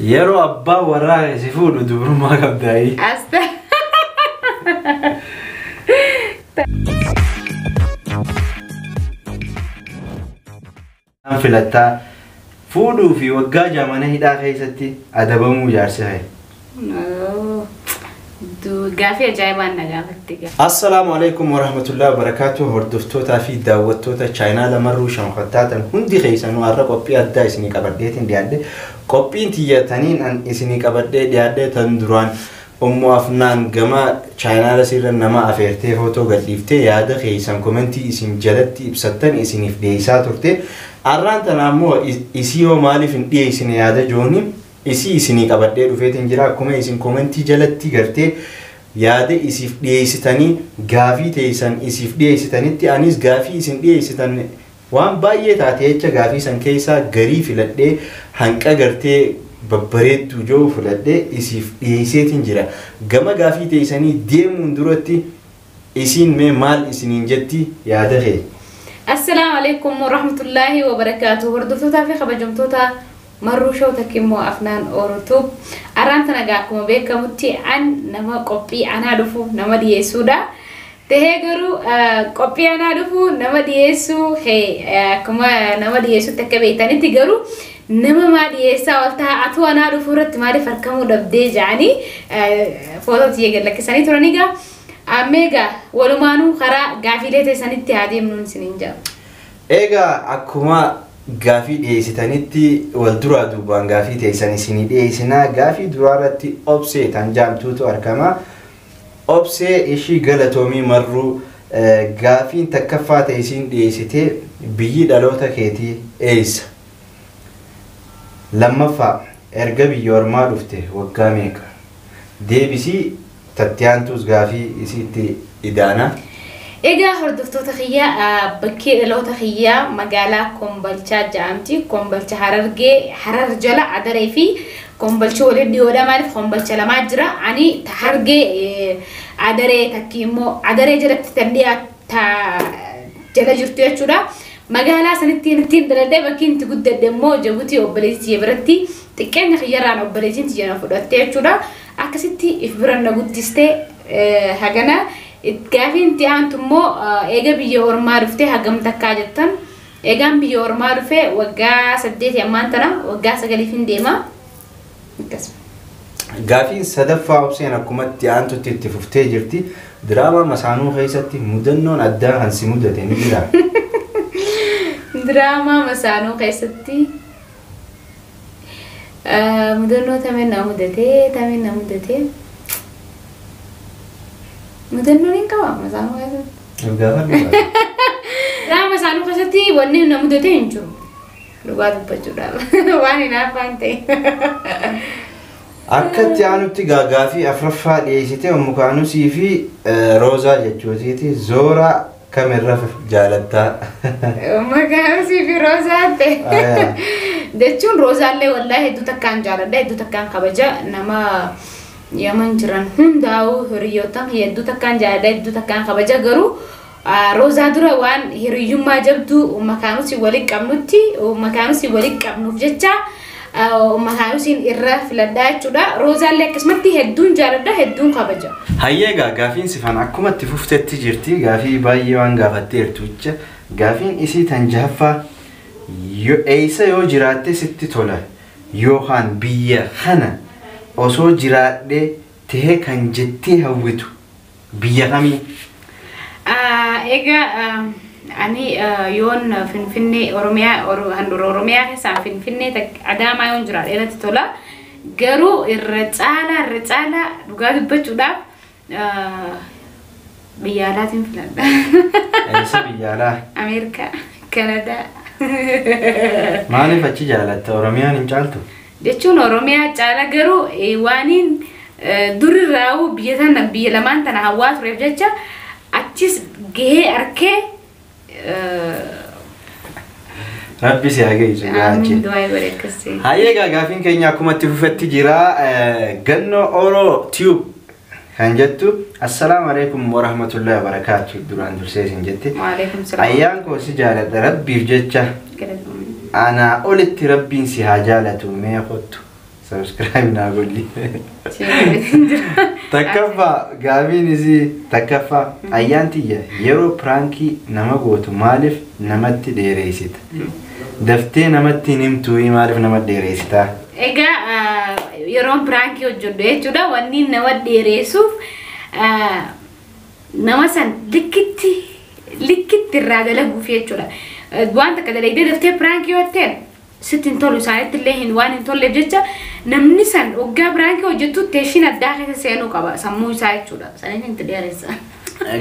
Yeroo abbaa warraa si fuudhu dubrummaa qabdaayii. Asta. Filattaa fuudhuu fi waggaa 6 mana hidhaa keessatti adabamuu jaarsi kee. Gaafii ajaa'ibaan na gaafatte. Assalaamu alaikum warahmatullahi wabarakaatuh. Hordoftootaa fi daawwattoota chaayinaa Marruu shanfattaatan hundi keessanuu, har'a qophii addaa isinii qabadheetiin dhiyaadhe. Qophiin tiyyataniin an isinii qabadhee dhiyaadhe tan duraan Ummu Afnaan gama chaayinaala sirra nama afeertee footoo gadhiiftee yaada keessan komentii isin jalatti ibsattan isiniif dhiyeessaa turte. Har'aan tana ammoo isii yoo maaliif hin dhiyeessine yaada jooni isii isinii qabadhee dhufeetiin jira. Akkuma isin komentii jalatti gartee yaada isiif dhiyeessitanii gaafii teessan isiif dhiyeessitanitti, anis gaafii isin dhiyeessitan waan baay'ee taate jecha gaafii san keessaa garii filadhee, hanqa gartee babbareedduu jiru filadhee isiif dhiyeesseetiin jira. Gama gaafii teessanii deemuun duratti isiin mee maal isiniin jetti, yaada kee? Assalaamu alaikum warahmatullaahi wabarakaatu. Hordoftootaa fi kabajamtoota Marruu Show takka immoo Afnaan Orotuub. Arraan tana gaa akkuma beekamutti an nama qophii anaa dhufu nama dhiyeessuudha. Tahee garuu qophii anaa dhufu nama dhiyeessuu akkuma nama dhiyeessutti akka beektanitti garuu nama maa dhiyeessaa ol ta'a, atuu anaa dhufu irratti maaliif argamuu dhabdee jedhanii footoo tiyya gad lakkisanii turanii gaa. Amma egaa walumaanuu karaa gaafiilee teessanitti haa deemnuun isiniin jedha. Egaa akkuma gaafii dhiyeessitanitti wal duraa duubaan gaafii teessan isinii dhiyeessinaa. Gaafii duraa irratti Obsee tan jaamtuutu argama. Obsee ishii galatoomii Marruu, gaafiin takkaffaa ta'e isiin dhiyeessitee biyyi dhaloota keetii eessa? Lammaffaa, erga biyya ormaa dhufte waggaa meeqa? Deebisii tattiyaantuus gaafii isiitti idaana. Egaa hordoftoota kiyyaa, bakkee dhaloota kiyyaa magaalaa Kombalchaa jedhamti. Kombalcha Harargee, Harar jala Adaree fi Kombalcha waliin dhiyoodha. Maaliif Kombalcha lamaa jira. Ani Harargee Adaree takki immoo Adaree jalatti tan dhiyaata jala jirtu jechuudha. Magaalaa sanitti ittiin dhaladhee, bakki itti guddadhe immoo Jabuutii obboleettii biratti, xiqqeenya kiyyarraan obboleettiin tiyya na fudhatte jechuudha. Akkasitti if bira na guddistee hagana. Gaafiin itti aantu immoo eega biyya ormaa dhuftee hagam takkaa jettan. Eegaan biyya ormaa dhufee waggaa 8, ammaan tana waggaa 9f hin deema. Akkasuma. Gaafiin sadaffaa Obseen akkuma itti aantutti itti fuftee jirti. Diraamaa Masaanuu keessatti mudannoon addaa kan si mudate ni jira? Diraamaa Masaanuu keessatti mudannoo tameen na mudatee, tameen na mudatee, mudannoon hin qaba Masaanuu keessatti. Gaafadhu. Diraamaa Masaanuu keessatti wanni na mudate hin jiru. Dhugaa dubbachuudhaaf waan hin hafaan ta'e. Akka itti aanutti gaafii afuraffaa dhiyeessite Mukaanusii fi Roozaa jechuutiiti. Zoora kamirra jaalattaa? Makaanusii fi Roozaa ta'e. Jechuun Roozaallee wallaahi hedduu takkaan jaaladha, hedduu takkaan kabaja. Nama Yaman jiran hundaa'u hiriyyoota hedduu takkaan jaaladha, hedduu takkaan kabaja, garuu Roozaa dura waan hiriyyummaa jabduu Makaanusii waliin qabnutti, Makaanusii waliin qabnuuf jecha Makaanusiin irra filadhaa jechuudha. Roozaallee akkasumatti hedduun jaaladha, hedduun kabaja. Hayyee, egaa gaafiin sifan akkuma itti fuftetti jirti. Gaafii baay'ee waan gaafatteertu jecha gaafiin isii tan jahaffaa, eessa yoo jiraatte sitti tola yookaan biyya kana osoo jiraadhee tahee kan jettee hawwitu biyya kamii? Egaa ani yoon Finfinnee, Oromiyaa, handhuura Oromiyaa keessaa Finfinnee, Adaamaa yoon jiraadhe natti tola. Garuu irra caalaa dhugaa dubbachuudhaaf biyya alaatiin filadha. Eessa biyya alaa? Ameerikaa, Kanadaa. Maaliif achi jaalatta? Oromiyaan hin caaltu? Jechuun Oromiyaa caala, garuu waaniin durirraa'uu biyya tana, biyya lamaan tana hawwaa tureef jecha achis gahee arkee. Rabbi si haa geessu gaachi. Amiin, du'aa godhe akkasii. Hayyee, egaa gaafiin keenya akkuma itti fufetti jira. Gannoo Oro Tube kan jettu, assalaamu alaikum warahmatullahi wabarakaatu duraan dursee isin jetti. Waalaikum salaam. Ayyaan koo si jaaladha rabbiif jecha, anaa olitti rabbiin si haa jaalatu, mee kottu Subscribe naa godhi. Takkaffaa gaafiin isii takkaffaa ayyaan tiyya yeroo piraankii nama gootu maaliif namatti dheereessita? Daftee namatti hin himtuu maaliif nama dheereessita? Egaa yeroon piraankii hojjedhu jechuudha wanni nama dheeressuuf nama san likkitti likkitti irraa dalaguuf jechuudha. Waan takka dalagdee daftee piraankii yoo ta'e sitti hin tolu isaanitti illee hin waan hin tolleef jecha namni san waggaa piraankii hojjettu teeshiin addaa keessa seenuu qaba sammuu isaa jechuudha. Saniin itti dheeressa.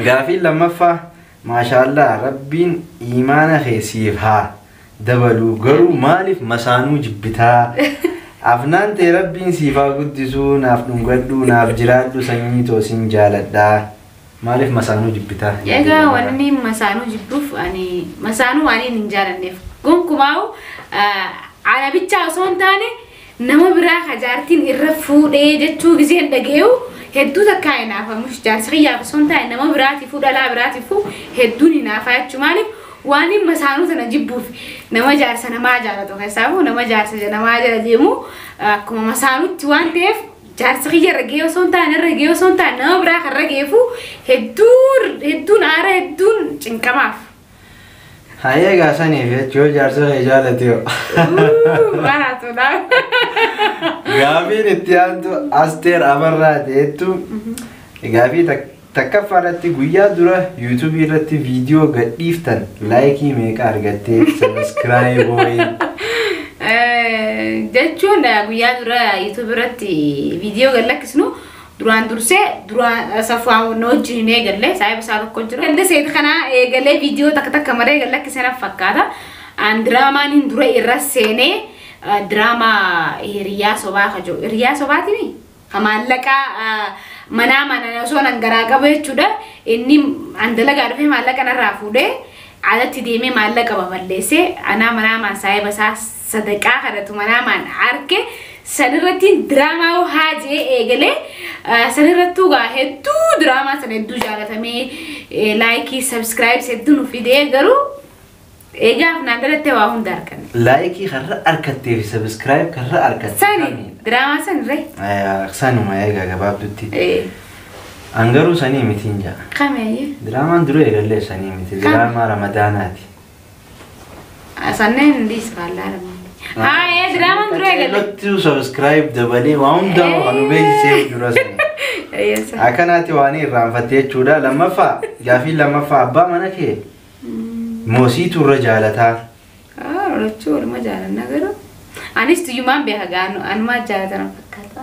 Gaafiin lammaffaa maashaallaa rabbiin imaana kee siif haa dabaluu garuu maaliif masaanuu jibbitaa? Afnaan ta'e rabbiin siif haa guddisuu naaf dhungadhuu naaf jiraadhu sanyii too sin jaaladhaa. Maaliif masaanuu jibbitaa? Egaa wanni masaanuu jibbuuf ani masaanuu waan hin jaalanneef gonkumaa'u ana bichaa osoo hin taane nama biraa kajaartiin irra fuudhee jechuu giseen dhaga'u hedduu takkaa hinaafamus jaarsi kiyyaaf osoo hin taane nama biraatiifuu dhalaa biraatiifuu hedduun hinaafaa jechuu maaliif waan hin masaanuu sana jibbuuf nama jaarsa namaa jaalatu keessaafuu nama jaarsa namaa jala deemu akkuma masaanutti waan ta'eef jaarsi kiyya irra gahee osoo hin taane irra gahee osoo hin taane nama biraa kan irra gaheefu hedduun aara hedduun cinqamaaf. Hayyee egaa saniif jechuu jaarsa kee jaalate yoo. Maraatuudha. Gaafiin itti aantu Asteer Abarraa ta'ettu gaafii takkaffaa irratti guyyaa dura yuutuubii irratti viidiyoo gadhiiftan laayikii meeqa argattee sabiskiraayib wayii. Jechuun guyyaa dura yuutuubii irratti viidiyoo gad lakkisnu duraan dursee duraan safuwaan na wajjin hin eegalle saayiba isaa tokko jira. Ganda seet kana eegalee viidiyoo takka takka maree gad lakkisee fakkaata. An diraamaan hin dura irra seenee diraamaa hiriyaa sobaa kajo hiriyaa sobaatimi ka maallaqaa manaa mana osoo nan garaa qabu jechuudha. Inni an dalagaa dhufee maallaqa narraa fuudhee alatti deemee maallaqa baballeessee anaa manaa maan saayiba isaa sadaqaa kadhatu manaa maan arge sanirratti diraamaa haajee eegalee sanirrattuu gaa hedduu diraamaa sana hedduu jaalatamee laayikii sabskiraayib hedduu nu fidee garuu eegaaf naan dalattee waa hunda arganne. Laayikii karra argattee fi sabiskiraayib karra argatte. Sani diraamaa san ree. Sanuma eegaa gabaabdutti. An garuu sanii mitiin jaa. Kameeyye. Diraamaan dura eegallee sanii miti. Diraamaa Ramadaanaati. Sanneen dhiis faallaa Haa diraamaan dura eegalle. Lottuu sabiskiraayib dabalee waa hundaa kan nu beeksisee dura sanii. Akkanaatti waan irraanfattee jechuudha. Lammaffaa gaafii lammaffaa abbaa mana kee moosiitu irra jaalataa. Lachuu waluma jaalanna garuu. Anis tuyyumaan beeka gaanu anumaa jaalatan fakkaata.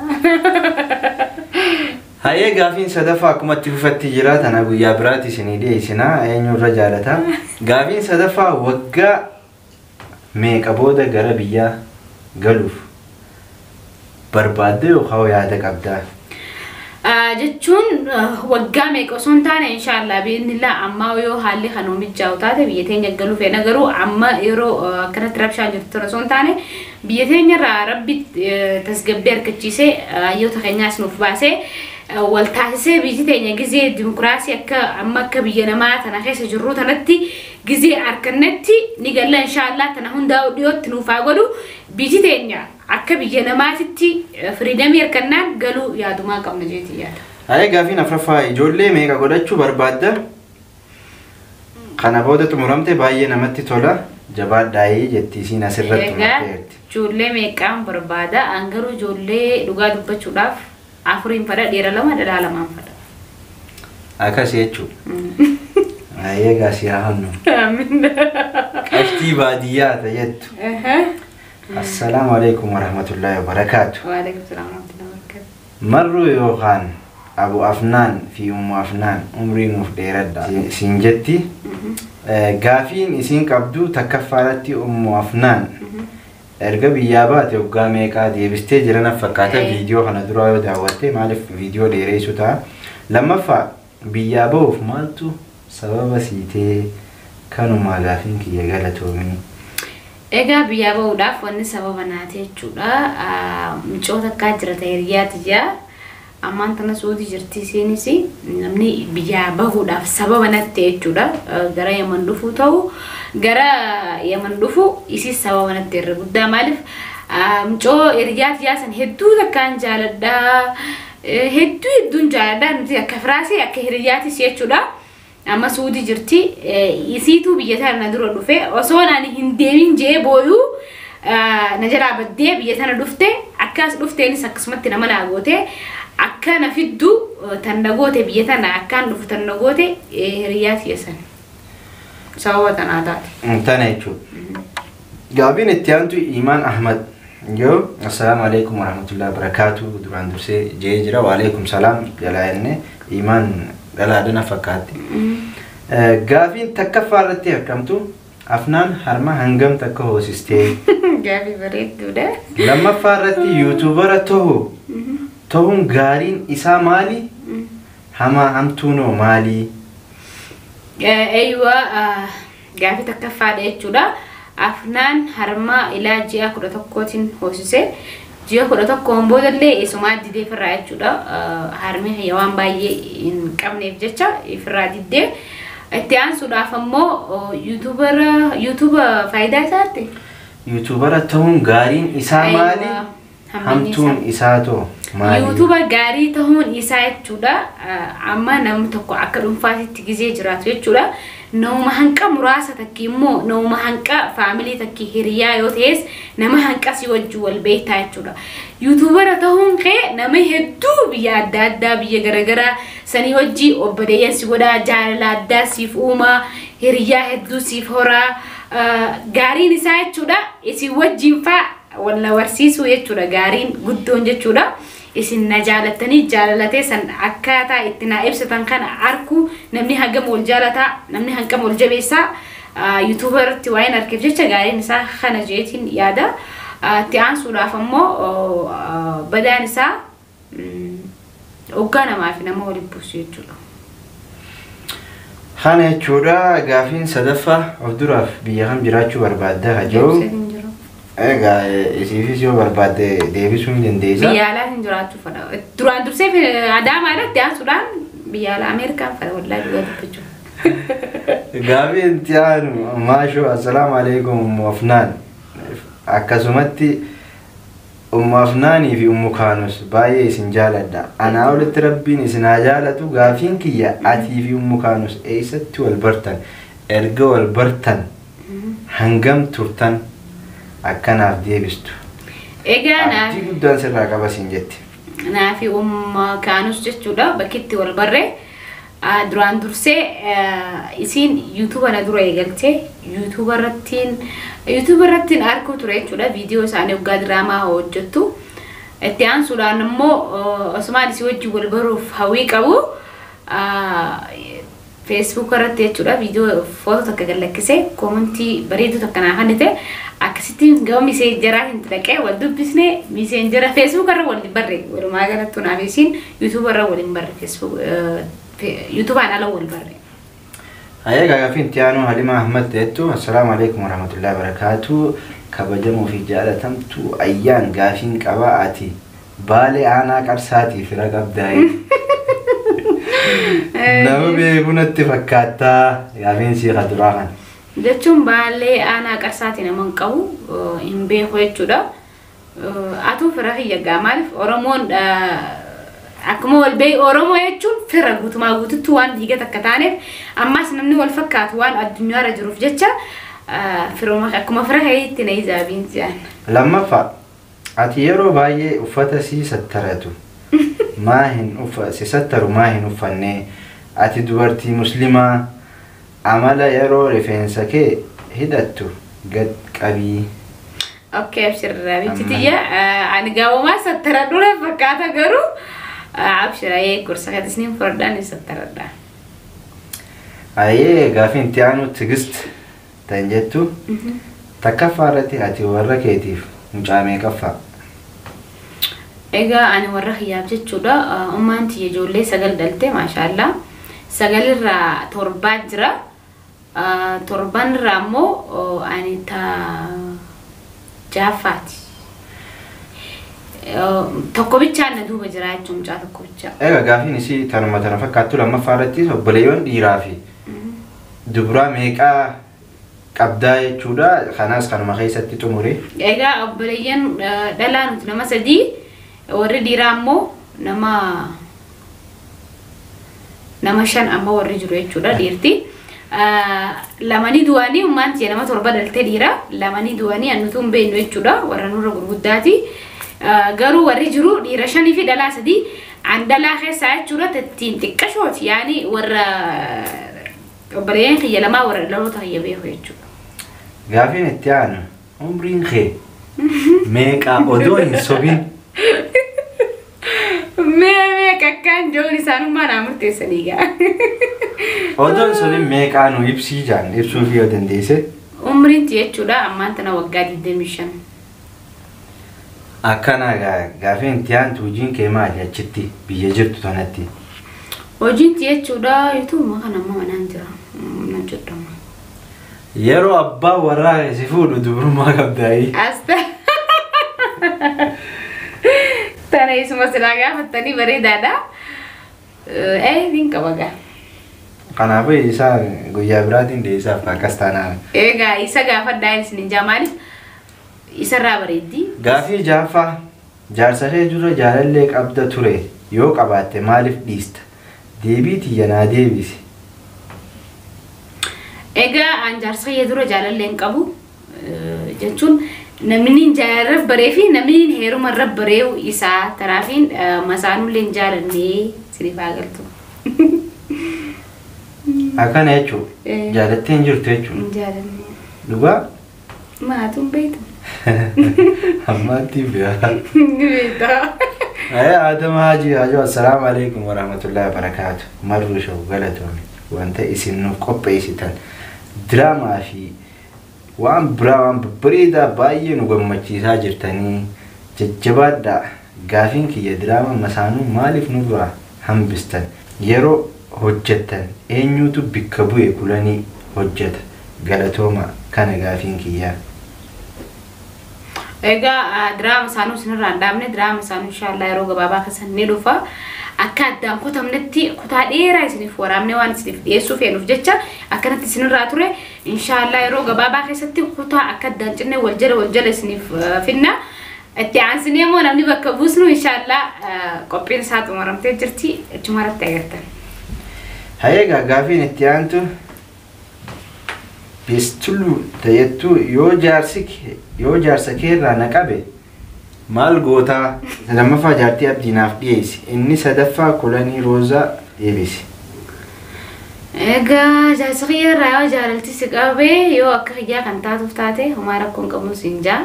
Hayyee gaafiin sadaffaa akkuma itti fufatti jira tana guyyaa biraatti isinii dhiyeessinaa eenyu irra jaalata. Gaafiin sadaffaa waggaa meeqa booda gara biyyaa galuuf barbaadde yookaan yaada qabdaa? Jechuun waggaa meeqa osoo hin taane inshaallah biiznillah ammaa yoo haalli kan mijaa'u taate biyya teenya galuu feena garuu amma yeroo akkanatti rabshaa jirtu osoo hin taane biyya teenya irraa rabbi tasgabbii harkachiisee hayyoota keenyaas nuuf baasee wal taasisee biyyi teenya gizee dimokiraasii akka amma akka biyya namaa tana keessa jirru tanatti gizee harkannetti ni galla inshaallah tana hundaa'u dhiyootti nuuf haa godhu biyyi teenya akka biyya namaatitti firiidamii harkannaan galuu yaadumaa qabna jeetii yaada. Hayyee gaafiin afuraffaa ijoollee meeqa godhachuu barbaadda? Kana booda xumuramte baay'ee namatti tola. Jabaadhaayee jetti isiin asirratti xumurteerti. Ijoollee meeqaan barbaada? An garuu ijoollee dhugaa dubbachuudhaaf afuriin fadha dhiira lama dhalaa lamaan fadha. Akkas jechuudha. Hayyee gaasii haa hannu. Qashtii baadiyyaa ta'ettu. Assalaamu alaikum warahmatullaahi wabarakaatu. Waalaikum salaam warahmatullaahi wabarakaatu. Marruu yookaan Abu Afnaan fi Ummu Afnaan umrii nuuf dheeradha siin jetti. Gaafiin isiin qabdu takkaffaarratti Ummu Afnaan erga biyyaa baate waggaa meeqaa deebistee jiran fakkaata viidiyoo kana dura yoo daawwatte maaliif viidiyoo dheeressu ta'a. Lammaffaa biyyaa ba'uuf maaltu sababa siitee kanumaa gaafiin kiyya galatoomii. Egaa biyyaa ba'uudhaaf wanni sababa naati jechuudha. Micoota akkaa jira ta'e hiriyaati jira. Ammaan tana suuti jirti isiinis namni biyyaa bahuudhaaf sababa natti jechuudha. Gara Yaman dhufuu ta'u gara Yaman dhufu isiis sababa natti irra guddaa maaliif Mucoo hiriyaa tiyyaa san hedduu takkaan jaaladha. Hedduu hedduun jaaladha. Nuti akka firaasii akka hiriyyaatis jechuudha. Amma Suudii jirti. Isiituu biyya tana na dura dhufe osoo ani hin deemin jee booyuu na jalaa baddee biyya tana dhufte akkas dhufteenis akkasumatti nama naa goote akka na fiddu tan na goote biyya tana akkaan dhufu tan na goote hiriyaa tiyya san. Sababa tanaa taate. Tana jechuudha. Gaafiin itti aantu Imaan Ahmad yoo assalaamu alaikum warahmatullahi wabarakaatu duraan dursee jee jira waalaikum salaam jalaa jennee Imaan dhalaadhana fakkaatti. Gaafiin takkaffaa irratti argamtu Afnaan harma hangam takka hoosistee? Gaafii bareedduudha. Lammaffaa irratti yuutuubara tahuun gaariin isaa maali? Hamaa hamtuunoo maali? Eeywa gaafii takkaffaadha jechuudha. Afnaan harma ilaa ji'a 11tiin hoosise. Ji'a 11 boodallee isumaa didee ofirraa jechuudha. Harmi kiyya waan baay'ee hin qabneef jecha ofirraa diddee. Itti aansuudhaaf ammoo yuutuuba faayidaa isaatti? Yuutuubara tahuun gaariin isaa maali? Hamtuun isaa too maali? Yuutuuba gaarii tahuun isaa jechuudha. Amma namni tokko akka dhuunfaatitti gizee jiraatu jechuudha. Nama hanqa muraasa takki immoo nama hanqa faamilii takki hiriyaa yoo ta'es nama hanqa si wajjin wal beektaa jechuudha. Yuutuubara tahuun kee nama hedduu biyya adda addaa biyya garaagaraa sanii wajjin obboleeyyan si godhaa jaalala addaa siif uumaa hiriyaa hedduu siif horaa gaariin isaa jechuudha. Isin wajjin faa wal na barsiisuu jechuudha gaariin guddoon jechuudha. Isin na jaalattanii jaalalatee san akkaataa itti na ibsatan kana arku namni hangam wal jaalataa namni hangam wal jabeessaa yuutuuba irratti waa'een arkeef jecha gaariin isaa kana jeetiin yaada. Itti aansuudhaaf ammoo badaan isaa hoggaa namaa fi nama waliin buusu jechuudha. Kana jechuudha gaafiin sadaffaa of duraaf biyya kam jiraachuu barbaadda hajoo? Egaa isiifis yoo barbaadde deebisuu ni dandeessa. Biyya alaa hin jiraachuu fedha. Duraan dursee Adaamaa irratti aansuudhaan biyya alaa Ameerikaan fedha wallaahi dhugaa dubbachuu. Gaafiin itti aanu maashoo assalaamu alaikum Ummu Afnaan. Akkasumatti Ummu Afnaanii fi Ummu Kaanus baay'ee isin jaaladha. Anaa olitti Rabbiin isin haa jaalatu gaafiin kiyya atii fi Ummu Kaanus eessatti wal bartan? Erga wal bartan hangam turtan? Akkanaaf deebistu. Egaa naaf Abdii guddaan sirraa qaba siin jetti. Naafi Ummu Kaanus jechuudha bakki itti wal barree duraan dursee isiin yuutuuba na dura eegaltee yuutuuba irrattiin arguu ture jechuudha viidiyoo isaanii waggaa diraamaa hojjettu. Itti aansuudhaan immoo osumaan isii wajjin wal baruuf hawwii qabu Facebook irratti jechuudha viidiyoo footoo takka gad lakkisee koomentii bareedduu takka naa kennite akkasitti gama miseenjaraa hin dhaqee wal dubbisnee miseenjara Facebook irra wal barre walumaa galatti naaf isiin yuutuuba irra wal hin barre Facebook yuutuubaan ala wal barre. Hayya gaafiin itti aanu Halima Ahmad jettu assalaamu alaikum warahmatullahi wabarakaatu kabajamoo fi jaalatamtu ayyaan gaafiin qabaa ati Baalee aanaa qarsaatii fira qabdaa'e. Nama beeku natti fakkaattaa gaafiin sii duraa kana. Jechuun Baalee aanaa qarsaatii nama hin qabu hin beeku jechuudha. Atuu fira kiyya gaa maaliif Oromoon akkuma wal beeku Oromoo jechuun fira guutumaa guututti waan dhiiga takka taaneef ammas namni wal fakkaatu waan addunyaarra jiruuf jecha firuma akkuma fira keetti na ijaabiin jedhan. Lammaffaa ati yeroo baay'ee uffata si sattaratu maa hin si sattaru maa hin uffanne ati dubartii muslimaa amala yeroo rifeensa kee hidhattu gad qabii. Okay, abshirra bichitiyya ani gaawwamaa sattaradhu na fakkaata garuu abshira gorsa katisniin furdaan ni sattaradha. Ayyee gaafiin itti aanu Tigist tan jettu takkaffaa irratti ati warra keetiif mucaa meeqaffaa? Egaa ani warra kiyyaaf jechuudha ummaan tiyya ijoollee 9 dhalte maashaallah 9 irraa 7 jira 7 irraa immoo ani ta jaffaati. Tokko bichaan na duuba jira jechuun mucaa tokko bichaa. Egaa gaafiin isii tanuma tana fakkaattu lammaffaa irratti obboleeyyoon dhiiraa fi dubaraa meeqaa qabdaa jechuudha. Kanaas kanuma keessatti xumure. Egaa obboleeyyan dhalaa nuti nama 3, warri dhiiraa immoo nama 5 amma warri jiru jechuudha dhiirti. Lamanii du'anii ummaan tiyya nama 7 dhaltee dhiira. Lamanii du'anii annutu hin beeknu jechuudha warra nurra gurguddaati. Garuu warri jiru dhiira 5 fi dhalaa 3. An dhalaa keessaa jechuudha ittiin xiqqashooti yaani warra obboleeyyan kiyya lamaa warra dhaloota kiyya beeku jechuudha. Gaafiin itti aanu umriin kee meeqa odoo hin sobin? Meeqa akkaan jiruun isaanummaa naa murteessanii gaa. Odoo hin sobin meeqaa nu ibsii jaan ibsuuf yoo dandeesse? Umriin jechuudha ammaan tana waggaa 25. Akkana gaafiin itti aantu hojiin kee maali achitti biyya jirtu tanatti? Hojiin jechuudha yuutuuma kana amma manaan jira. Nan jedhama. Yeroo abbaa warraa si fuudhu dubrummaa qabdaayii. Asta. Tana isuma silaa gaafattanii bareedaadha. Niin qaba gaa. Kanaafuu isaa guyyaa biraatiin deebisaaf akkas taanaan. Egaa isa gaafadhaa isin jaa maaliif isarraa bareeddi. Gaafii jaaffaa jaarsa kee dura jaalallee qabda ture yoo qabaatte maaliif dhiista? Deebii tiyya naa deebisi. Egaa an jaarsa kee dura jaalallee hin qabu jechuun namni hin jaalarra baree fi namni hin heerumarra baree isaa taraafiin masaanullee hin jaalannee siniif haa galtu. Akkana jechuudha. Jaalattee hin jirtu jechuudha. Hin jaalannee. Dhugaa? Maatuun beektu. Ammaatti beekaa. Ni beektaa. Adama Haji Haji assalaamu alaikum warahmatullahi wabarakaatu. Marru show galatoome wanta isin nuuf qopheessitan diraamaa fi waan biraa waan babbareedaa baay'ee nu gammachiisaa jirtanii jajjabaadhaa. Gaafiin kiyya diraama masaanuu maaliif nurraa hambistan? Yeroo hojjettan eenyutu bikka bu'e kulanii hojjeta? Galatooma kana gaafiin kiyyaa. Egaa diraama isaanuu isinirraa hin dhaabne diraama isaanuu inshaallah yeroo gabaabaa keessa ni dhufa. Akka addaan kutamnetti kutaa dheeraa isiniif waraabne waan isiniif dhiyeessuu feenuuf jecha akkanatti isinirraa ture inshaallah yeroo gabaabaa keessatti kutaa akka addaan cinne wal jala isiniif finna. Itti aansinee immoo namni bakka buusnu inshaallah qophiin isaa xumuramtee jirti achuma irratti agartan. Hayeegaa gaafiin itti aantu beestuluu ta'ettu yoo jaarsa keerraa na qabe maal gootaa? Lammaffaa jaartii abdii naaf dhiyeessi. Inni sadaffaa kulanii roozaa deebisi. Egaa jaarsa kiyyaarraa yoo jaalalti si qabe yoo akka kiyyaa kan taatuuf taate homaa rakkoon qabuun siin jaa.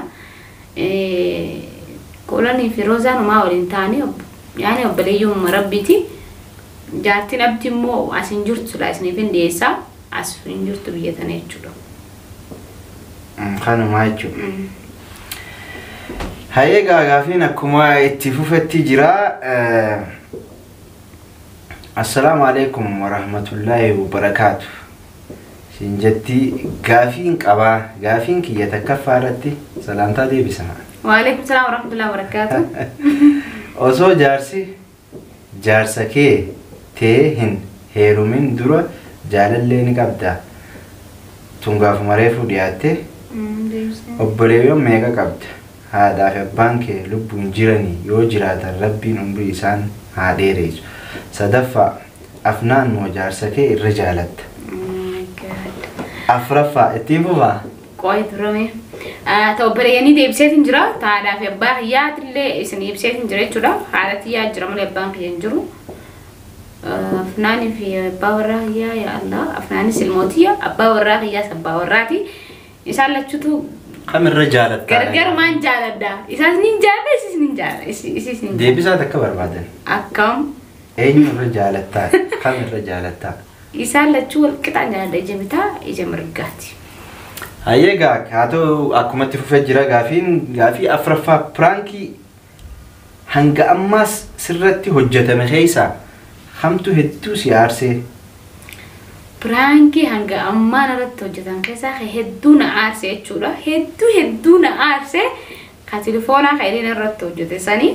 Kulanii fi roozaan homaa waliin ta'anii yaani obboleeyyuma rabbiiti. Jaartiin abdii immoo as hin jirtu silaa isiniif hin dhiyeessaa. As hin jirtu biyya tana jechuudha. Kanumaa jechuudha. Hayeegaa gaafiin akkuma itti fufetti jira. Assalaamu alaikum warahmatullaahi wabarakaatu. Siin jetti gaafiin qabaa gaafiin kiyya takkaffaa irratti salaamtaa deebisa. Waalaikum salaam warahmatullaahi wabarakaatu. Osoo jaarsi jaarsa kee tee hin heerumin dura jaalallee ni qabda. Tun gaafuma reefuu dhiyaatte obboleeyyoon meeqa qabda? Haadhaa fi abbaan kee lubbuun jiranii yoo jiraatan rabbiin umrii isaan haa dheeressu. Sadaffaa afnaan moo jaarsa kee irra jaalatta? Afraffaa ittiin fufaa? Qo'ee turame. Ta obboleeyyanii deebiseetiin jira. Ta haadhaa fi abbaa kiyyaatillee isin ibseetiin jira jechuudha. Haadha tiyyaa jira malee abbaan kiyya hin jiru. Afnaanii fi abbaa warraa kiyyaa yaa Allah. Afnaanis ilmootiyya abbaa warraa kiyyaas abbaa warraati. Isaan lachuutu Kamirra jaalatta? Gargar maan jaaladha. Isaas nin jaaladha isis nin jaaladha. Isis nin jaaladha. Deebisaa takka barbaadan. Akkam? Eenyurra jaalattaa? Kamirra jaalattaa? Isaan lachuu wal qixaan jaaladha. Ija bitaa ija mirgaati. Hayeegaa haa ta'u akkumatti fufee jira gaafiin gaafii afraffaa piraankii hanga ammaas sirratti hojjetame keessaa hamtu hedduu si aarsee? Piraankii hanga ammaan irratti hojjetan keessaa hedduu na aarse jechuudha. Hedduu na aarse ka telefoonaa ka inni irratti hojjete sanii.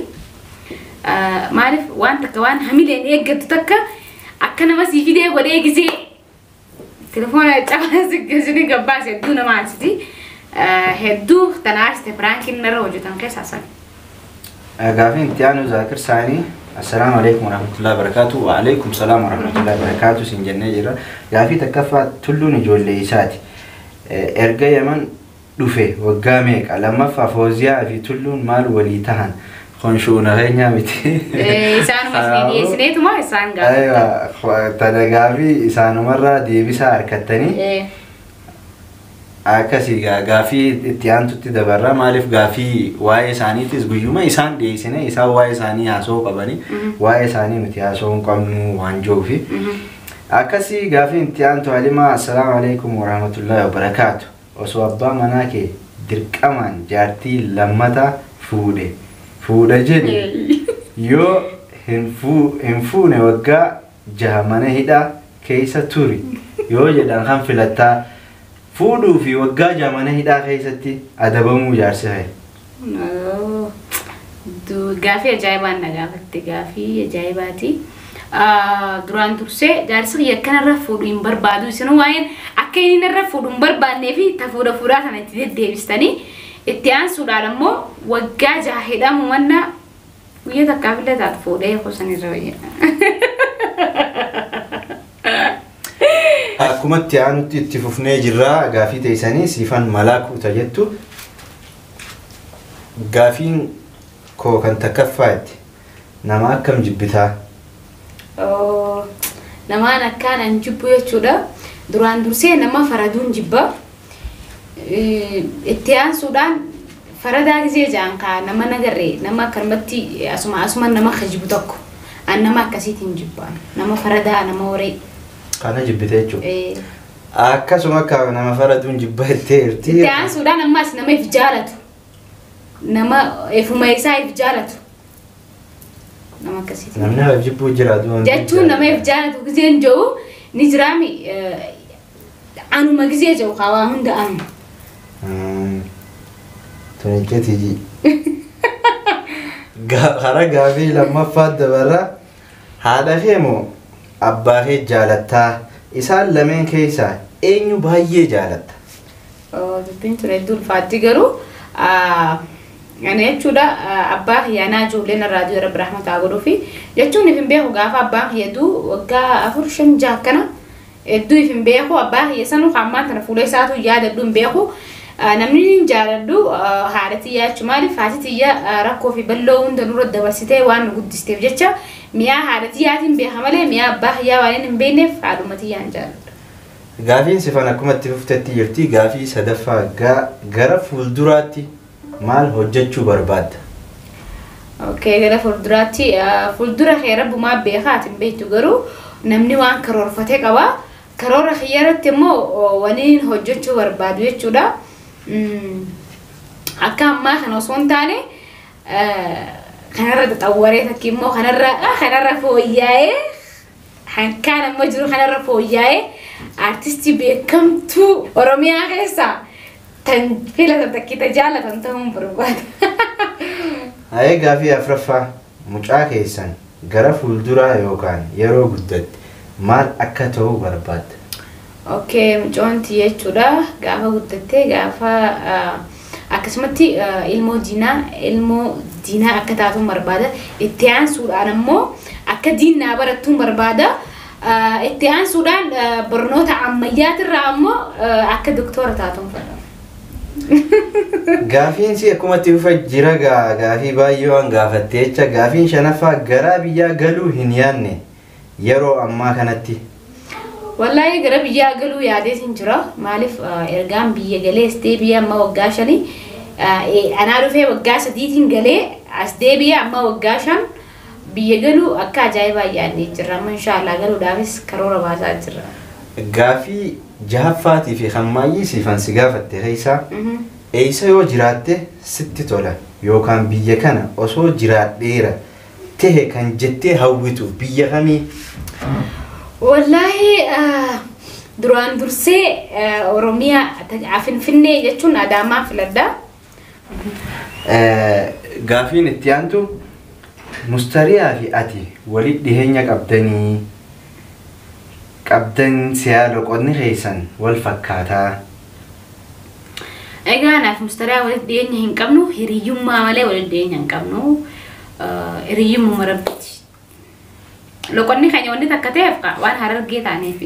Maaliif waan takka waan hamileen eeggattu takka akka nama sii fidee godhee gisee Telefoona cabaa gabbaase hedduu nama aarsiti. Hedduu tana aarsite piraankiin narra hojjetan keessaa san. Gaafiin itti aanu Zaakir Saanii. Assalaamu alaikum warahmatullahi wabarakatuh. Wa alaikum salaam warahmatullahi wabarakatuh siin jennee jirra. Gaafii takkaffaa Tulluun ijoollee isaati. Erga Yaman dhufe waggaa meeqa? Lammaffaa Fooziyaa fi Tulluun maal walii tahan? Kun shuuna keenyaa miti. Isaanuma isin dhiyeessineetuma isaan gaafatan. Tana gaafii isaanumarraa deebisaa harkattanii. Akkasii gaafii itti aantutti dabarra. Maaliif gaafii waa'ee isaaniitis guyyuma isaan dhiyeessine isaan waa'ee isaanii haasa'uu qabanii waa'ee isaanii nuti haasa'uu hin qabnu waan jiruufi. Akkasii gaafiin itti aantu Halimaa. Assalaamu alaikum warahmatullahi wabarakaatu. Osoo abbaa manaa kee dirqamaan jaartii lammataa fuudhe fuudha jedhe yoo hin fuune waggaa 6 mana hidhaa keessa turi yoo jedhan kan filattaa fuudhuu fi waggaa 6 mana hidhaa keessatti adabamuu jaarsi haye. Gaafii ajaa'ibaan na gaafatte, gaafii ajaa'ibaati. Duraan dursee jaarsi kiyya akkanarra fuudhu hin barbaadu. Isin waa'een akka inni narra fuudhu hin barbaannee fi ta fuudha fuudhaa sana itti deddeebistanii itti aansuudhaan ammoo waggaa 6 hidhamu manna guyyaa takkaaf illee taatu fuudhee kuusan irra wayya. Akkuma itti aanutti itti fufnee jirra. Gaafii teessanii siifan malaakuuta jettu. Gaafiin koo kan takkaffaatti nama akkam jibbitaa? Namaan akkaan an jibbu jechuudha. Duraan dursee nama faraduun jibba. Itti aansuudhaan faradaa gisee ja'an kaa nama nagarree nama akkanumatti asuma asuma nama kajibu tokko. An nama akkasiitiin jibbaan. Nama faradaa, nama horee. Kana jibbite jechuudha. Akkasuma akka nama faraduun jibba jettee jirti. Itti aansuudhaan ammas nama if jaalatu. Nama ifuma isaa if jaalatu. Nama akkasiitiin. Namni if jibbuu jiraatu. Jechuun nama if jaalatu giseen jiru ni jiraami anuma gisee jiru kaawaa hunda anuma. Tuni Karaa gaafii lammaffaa dabarra. Haadha kee moo abbaa kee jaalattaa? Isaan lameen keessaa eenyu baay'ee jaalatta? Dubbiin tun hedduu ulfaatti garuu ani jechuudha abbaa kiyyaanaa ijoolleen irraa du'e Rabbi rahmata haa godhuufi jechuun if hin beeku gaafa abbaan kiyya du'u waggaa 4 5 6 akkana hedduu if hin beeku abbaa kiyya sanuu hammaan tana fuula isaatu yaadadhu hin beeku. Namni hin jaaladhu haadha tiyyaa jechuun maaliif haati tiyya rakkoo fi bal'oo hunda nurra dabarsitee waan nu guddisteef jecha mi'aa haadha tiyyaatiin beeka malee mi'aa abbaa kiyyaa waan hin beekneef haadhuma tiyyaan jaaladha. Gaafiin sifan akkuma itti fuftetti jirti. Gaafii sadaffaa gara fuulduraatti maal hojjechuu barbaadda? Okay, gara fuulduraatti fuuldura kee rabbumaa beekaa ati hin beektu garuu namni waan karoorfatee qaba. Karoora kiyyaarratti immoo waniin hojjechuu barbaadu jechuudha. Akka ammaa kana osoo hin taane kanarra xaxawwaree takki immoo kanarra fooyya'ee hankaan ammoo jiru kanarra fooyya'ee artistii beekamtuu Oromiyaa keessaa tan filatan takki ta jaalatan ta'uun barbaada. Hayee gaafii afuraffaa mucaa keessan gara fuulduraa yookaan yeroo guddatte maal akka ta'uu barbaadda? Okay, mucoon jechuudha gaafa guddattee gaafa akkasumatti ilmoo diinaa akka taatuun barbaada. Itti aansuudhaan ammoo akka diinaa barattuun barbaada. Itti aansuudhaan barnoota ammayyaatirraa ammoo akka doktora taatuun fedha. Gaafiin si akkuma itti fufa jira gaafii baay'ee waan gaafatte jecha gaafiin shanaffaa gara biyyaa galuu hin yaadne yeroo ammaa kanatti. Wallaahi gara biyyaa galuu yaadeetiin jira. Maaliif ergaan biyya galees deebi'ee amma waggaa 5 anaa dhufee waggaa 3tiin galee as deebi'ee amma waggaa 5 biyya galuu akka ajaa'ibaa yaadnee jirra. Amma inshaallah galuudhaafis karoora baasaa jirra. Gaafii jahaffaatii fi hammaayyii siifan si gaafatte keessaa eessa yoo jiraatte sitti tola yookaan biyya kana osoo jiraadheera tahe kan jettee hawwitu biyya kamii? Wallaahi duraan dursee Oromiyaa Finfinnee jechuun Adaamaa filadha. Gaafiin itti aantu Mustariyaa fi ati walitti dhiheenya qabdanii qabdan siyaa loqonni keessan wal fakkaataa. Egaa anaaf mustariyaa walitti dhiyeenya hin qabnu, hiriyyummaa malee walitti dhiyeenya hin qabnu. Hiriyyummaa rabbiiti. Loqonni keenya wanni takka ta'eef waan harargee taaneef.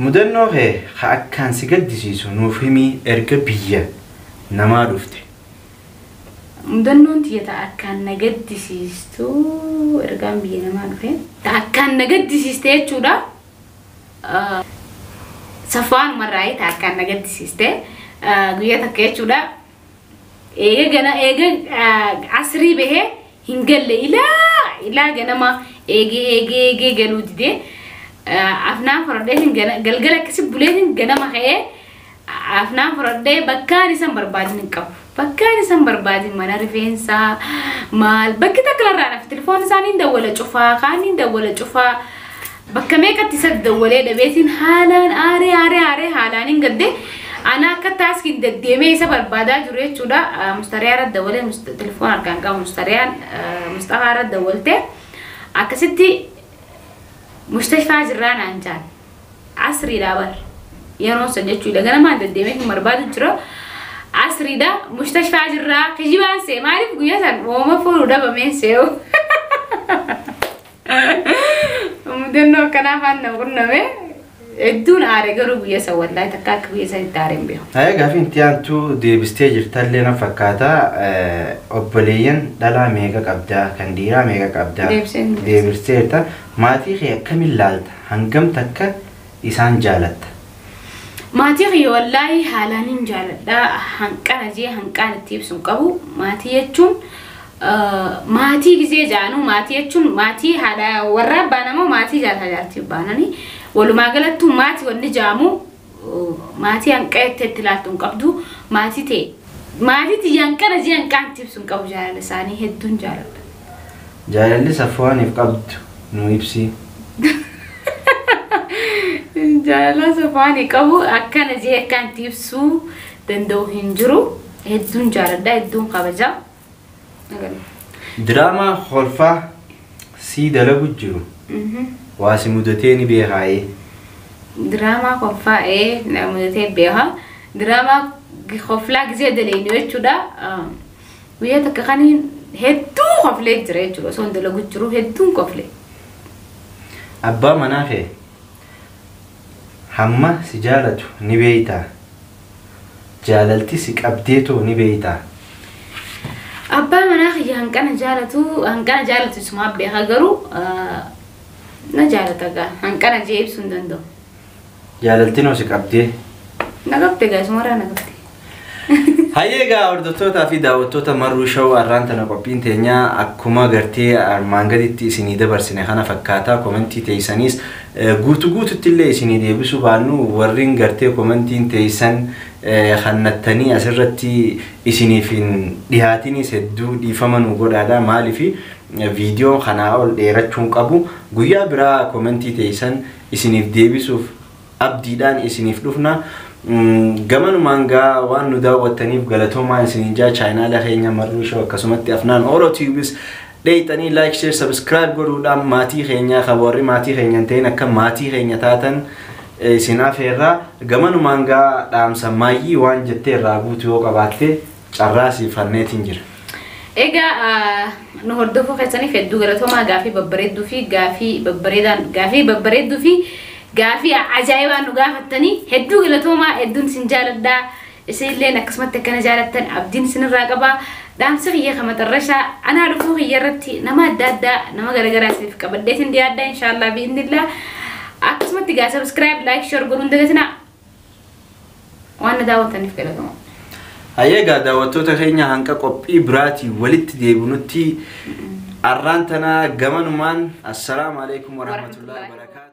Mudannoo kee haa akkaan si gaddisiisu nuuf himii erga biyya namaa dhufte. Mudannoon tiyya ta'a akkaan na gaddisiistu ergaan biyya namaa dhufe. Ta'a akkaan na gaddisiiste jechuudha. Safwaan marraayii ta'a akkaan na gaddisiiste guyyaa takka jechuudha. Eega gana eega asrii bahee hin galle ilaa ganama eegee eegee eegee galuu didee afnaan fudhadheetiin galgala akkasi buleetiin ganama ka'ee afnaan fudhadhee bakkaan isan barbaadin hin qabu. Bakkaan isan barbaadin mana rifeensaa maal bakki takka larraa naaf telefoon isaanii dawwala cufaa kaaniin dawwala cufaa bakka meeqatti isa dawwalee dhabeetiin haalaan aaree aaree aaree haalaan hin gadde ana akka taaskiin deddeemee isa barbaadaa jiru jechuudha. Mustariyaa irra dawwalee telefoon harkaan qabu mustariyaan Mustafaa irra dawwalte akkasitti mustashfaa jirraa naan jaan asriidhaa bar yeroon san jechuudha ganamaan deddeemee hin barbaadu jira. Asriidha mustashfaa jirraa kijibaan see maaliif guyyaa san ooma fuudhu dhabameen see'u. Mudannoo akkanaa afaan nama qunname hedduun aare garuu guyyaa san wallaahi takka akka guyyaa san itti aareen beeku. Haaya gaafiin itti aantu deebistee jirtallee na fakkaata. Obboleeyyan dhalaa meeqa qabdaa? Kan dhiiraa meeqa qabdaa? Deebistee jirta. Maatii kee akkamiin laalta? Hangam takka isaan jaalatta? Maatii kiyya wallaahi haalaan hin jaaladha. Hanqana jee hanqaan itti ibsu hin qabu. Maatii jechuun maatii gisee jaanuu maatii jechuun maatii haadha warra abbaa namoo maatii jaarsaa jaartii baananii walumaa galattuu maatii wanni jaamu maatii hanqa itti itti ilaaltu hin qabdu. Maatii ta'e maatii tiyya hanqana jee hanqaan itti ibsu hin qabu jaalala isaanii hedduun jaaladha. Jaalalli Safwaaniif qabdu nu ibsi. Jaalala Safwaanii qabu akkana jee akkaan itti ibsuu danda'u hin jiru. Hedduun jaaladha hedduun kabaja. Diraamaa holfaa sii dalagu jiru. Waa si mudatee ni beekaayee. Diraamaa kolfaa na mudatee beeka. Diraamaa kolfaa gisee daleenyu jechuudha. Guyyaa takka kan hedduu koflee jira jechuudha. Osoo hin dalagu jiru hedduun koflee. Abbaa manaa kee hamma si jaalatu ni beektaa? Jaalalti si qabdeetoo ni beektaa? Abbaa manaa kiyya hanqana jaalatu isumaa beeka garuu na jaalata gaa hanqana jee ibsuu hin danda'u. Jaalaltiin hoo si qabdee? Na qabde gaa isumarraa na qabde. Hayyee egaa hordoftootaa fi daawwattoota Marruu Show har'aan tana qophiin teenyaa akkuma gartee armaan gaditti isinii dabarsine kana fakkaataa komentii teessaniis guutuu guututti illee isinii deebisuu baannu warreen gartee komentiin teessan hannattanii asirratti isiniif hin dhiyaatinis hedduu dhiifama nu godhaadha. Maaliif viidiyoon kanaa ol dheerachuun qabu guyyaa biraa komentii teessan isiniif deebisuuf abdiidhaan isiniif dhufna. Gamanumaan gaa waan nu daawwattaniif galatoomaa isiniin jaa chaayinaala keenya Marruu Show akkasumatti Afnaan Oro Tubes dheeyxanii like share subscribe godhuudhaan maatii keenyaa kan warri maatii keenya hin ta'in akka maatii keenya taatan isin afeerraa gamanumaan gaa dhaamsa maayyii waan jettee irraa guutuu yoo qabaatte carraa siif hanneetiin jira. Egaa nu hordofuu keessaniif hedduu galatoomaa gaafii babbareedduu fi gaafii babbareedaan gaafii babbareedduu fi gaafii ajaa'ibaan nu gaafattanii hedduu galatoomaa hedduun isin jaaladhaa. Isinilleen akkasumatti akkana jaalattan abdiin isinirraa qabaa. Dhaamsa kiyya kan maxarrashaa anaa dhufuu kiyya irratti nama adda addaa nama garaagaraa isiniif qabadheetiin dhiyaadhaa inshaallah bi'inillah. Akkasumatti gaa subscribe like share godhuun dagatinaa waan na daawwattaniif galatoomaa. Hayyee egaa daawwattoota keenya hanqa qophii biraatii walitti deebinutti arraan tanaa gamanumaan assalaamu alaikum warahmatullahi wabarakaatuh.